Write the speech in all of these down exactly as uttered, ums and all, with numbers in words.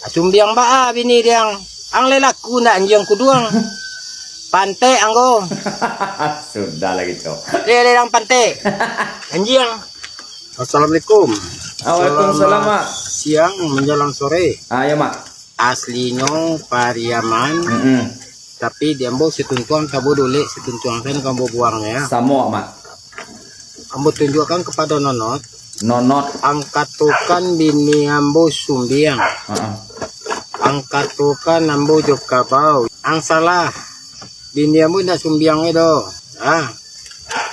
Sumbiang baa bini diang. Ang lai laku ndak anjiang kuduang. Pantek anggo. Sudah lah gitu. Dia, dia yang pantek. Anjiang. Assalamualaikum. Waalaikumsalam, Mak. Selamat siang menjelang sore. Ah, ya, Mak. Aslinyo Pariaman. Mm-mm. Tapi di ambo Situntuang, tabo dolek Situntuang sen ka ambo buang ya. Samo, Mak. Ambo tunjuakkan kepada Nonot. Nonot. Ang katokan bini ambo sumbiang. Heeh. Ang katokan ambo jo kabau. Ang salah. Bini ambo indak sumbiang doh. Ah.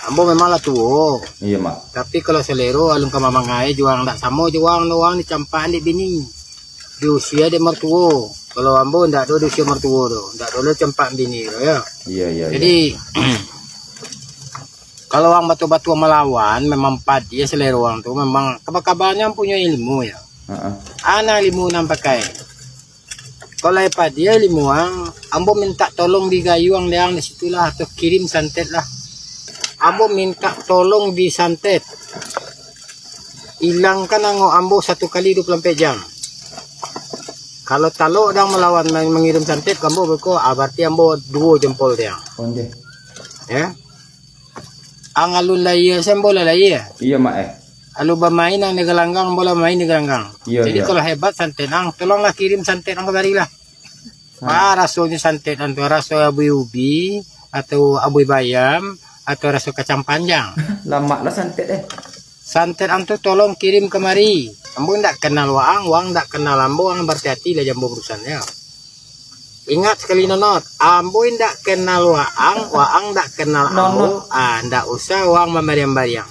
Ambo memang lah tuo. Iya, Mak. Tapi kalau selero alun ka mamangai juo ang, ndak samo juo ang, urang dicampakan dek bini. Di usia dek mertuo. Kalau ambo ndak ado di usia mertuo doh. Ndak ado lo campakan bini doh, ya. Iya, iya, iya. Jadi, kalau urang batua-batua malawan, memang padia selero urang tu, memang kaba-kabanyo punyo ilmu, ya. Heeh. Ana ilmu nan pakai. Kalau lai padia ilmu ang, ambo mintak tolong di gayuang diang di situlah, atau kirim santet lah. Ambo mintak tolong disantet. Ilangkan angok ambo satu kali dua puluh ampek jam. Kalau talok diang malawan, mangirim santet ka ambo beko, ah, bararti ambo duo jempol diang. Onde. Ya. Ang alun lahia, sen ambo lah lahia. Iya, Mak, eh. Alun bamain ang di galanggang, ambo lah main di galanggang. Iya, iya. Jadi kalau hebat santet ang, tolonglah kirim santet ang kamari lah. Ah. Baa rasonyo santet ang tu, raso abuih ubi, atau abuih bayam, atau raso kacang panjang. Lamak lah santet, eh. Santet ang tu tolong kirim kamari. Ambo indak kenal waang, waang indak kenal ambo, ang barati-ati lah jo ambo urusan, ya. Ingat sakali, Nonot, ambo indak kenal waang, waang indak kenal ambo, Nonot. Ah, indak usah waang mambariang-bariang.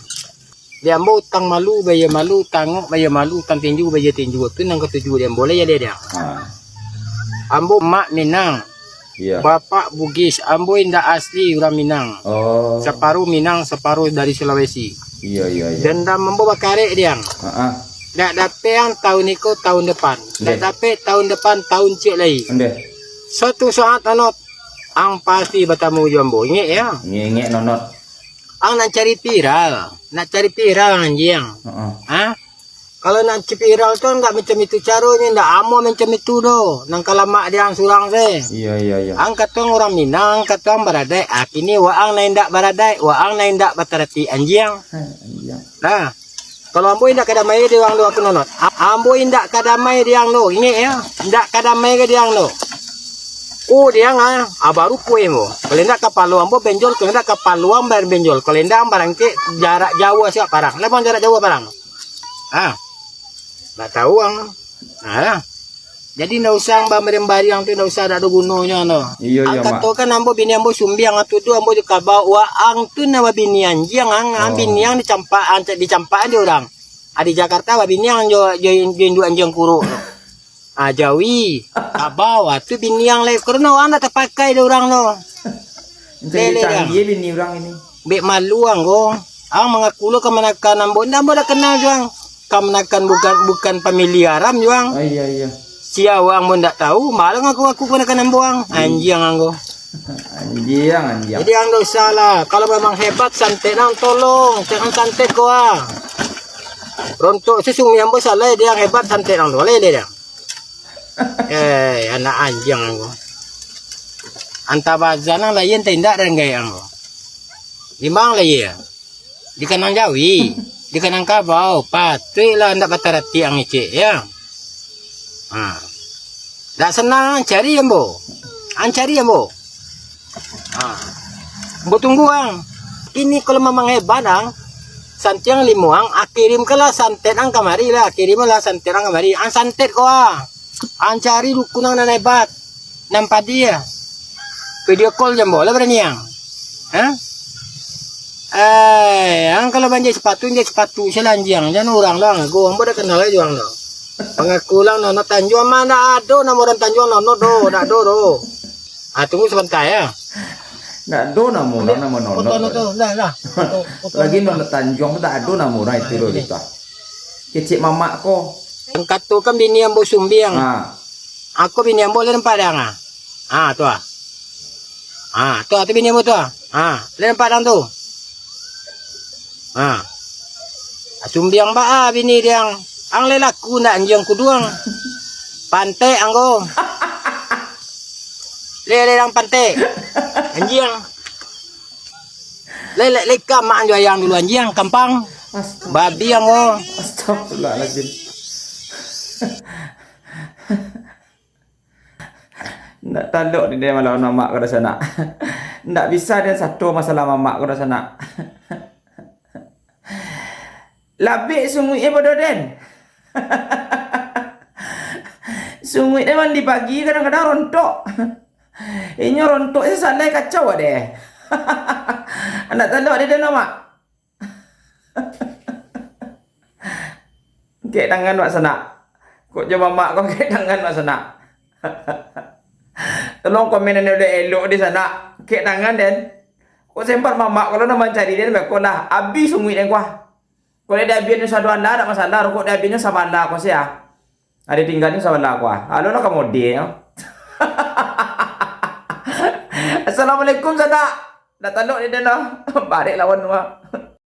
Di ambo utang malu, bayia malu, utang angok, bayia malu, utang tinju, bayia tinju, tu nan katuju di ambo lah, ya, dia, dia. Ah. Ambo mak Minang. Iya. Bapak Bugis, ambo indak asli urang Minang. Oh. Saparuh Minang, saparuh dari Sulawesi. Iya, iya, iya. Dendam ambo bakarek diang. Heeh. Ndak dapek ang tahun iko, tahun depan. Ndak dapek tahun depan, tahun ciek lai. Ndeh. Suatu saat, Nonot, ang pasti batamu jo ambo. Ingek, ya? Ingek, ingek, Nonot. Ang nak cari viral. Nak cari viral, anjiang. Heeh. Ha? Kalau nak viral tu ndak macam itu caronyo, ndak amuah macam itu doh. Nang ka lamak diang surang se. Iya, iya, iya. Ang kato ang urang Minang, ang kato ang baradaik. Ah, kini waang nan indak baradaik, waang nan indak bataratik, anjiang. Heh, anjiang. Nah, kalau ambo indak ka damai diang doh, aku, Nonot. A-, ambo indak ka damai diang doh, ingek ya. Indak ka damai ka diang doh. Ku diang ah, ah, baru kueh ambo. Kalau indak kapalo ambo benjol, kalau indak kapalo ang bayar benjol. Kalau indak ang barangkek jarak jauah siap parang. Lah bang jarak jauah parang. Ah. Ndak tahu ang. Ah. Jadi ndak usah ang bambariang-bariang tu, ndak usah, ndak ado gunonyo tu. Iyo, iyo, Mak. Ang kato kan ambo bini ambo sumbiang, ang tuduah ambo jo kabau, waang tu nan babini anjiang, ang, ang bini ang dicampak, ang cak dicampak an di urang. Ah, di Jakarta babini ang jo, jo, jo induak anjiang kuruk tu. Ah, jawi, kabau, ah, tu bini ang lai. Karano ang ndak tapakai di urang tu. Lele, canggih bini urang ini. Bek malu ang ko. Ang mangaku lo kamanakan ambo. Ndak, ambo dak kenal juo ang. Kamanakan bukan, bukan pamiliaran juo ang. Oh, iya, iya. Sia waang ambo ndak tahu, malah ngaku-ngaku kamanakan ambo ang. Anjiang ang ko. Anjiang, anjiang. Jadi ang ndak usah lah. Kalau memang hebat santet ang, tolong. Jangan santet ko ah. Rontok sesungguh ambo salah, diang hebat santet ang tu. Lele diang. Eh, anak anjiang ang ko. Antah bazan ang laie, antah indak dan gaek ang ko. Di ma ang laie? Di kanang jawi, di kanang kabau, patuiklah ndak bataratik ang icik, ya. Ha. Ndak senang ang cari ambo. Ang cari ambo. Ha. Ambo tunggu ang. Kini kalau mamang hebat ang, santiang limo ang, ah, kirimkanlah santet ang kamari lah, kirimlah santet ang kamari. Ang santet ko ah. Ang cari dukun ang nan hebat. Nan padia. Video call jo ambo lah barani ang. Ha? Eh, ang kalau manjahit sepatu, jahit sepatu salanjiang. Jan urang lo ang ago. Ambo dak kenal lai jo ang lo. Pangaku lo ang Nonot Tanjuang mah, ndak ado namo urang Tanjuang Nonot doh, ndak ado doh. Ah, tunggu sabanta ya. Ndak ado namo urang namo Nonot. Foto tu, lah, lah. Foto, foto. Lagi Nonot Tanjuang tu ndak ado namo urang itu doh, gitu. Kecek mamak ko. Ang kato kan bini ambo sumbiang. Ha. Ako bini ambo lai nampak dang ah. Ha, tu ah. Ha, tu ah, tu bini ambo tu ah. Ha, lai nampak dang tu. Ha. Sumbiang baa bini diang. Ang lai laku ndak anjiang kuduang. Pantek anggo. Leleng pantek. Anjiang. Lelek leka mak anjo ayang dulu anjiang kampang. Babi anggo. Astagfirullahaladzim. Ndak talok di dia malah anak mak ko dah sanak. Ndak bisa dia sato masalah mamak ko dah sanak. Labek sunguik e bodoh den. Sunguik e mandi pagi kadang-kadang rontok. Inyo rontok se salai kacau deh. Ndak talok di dia no mak. Kek tangan mak sanak. Kok jo mamak ko kek tangan mak sanak. Tolong komen nan elok-elok di sanak. Kek tangan den. Kok sempat mamak kalau nak mancari den beko lah. Abih sunguik den kuah. Kok dek diabian nyo sadoalah dak masalah. Kok diabian nyo sabalah ko sia. Ado tinggal nyo sabalah kuah. Alo lah kamode nyo. Assalamualaikum sanak. Dak talok di den lah. Barek lawan mak.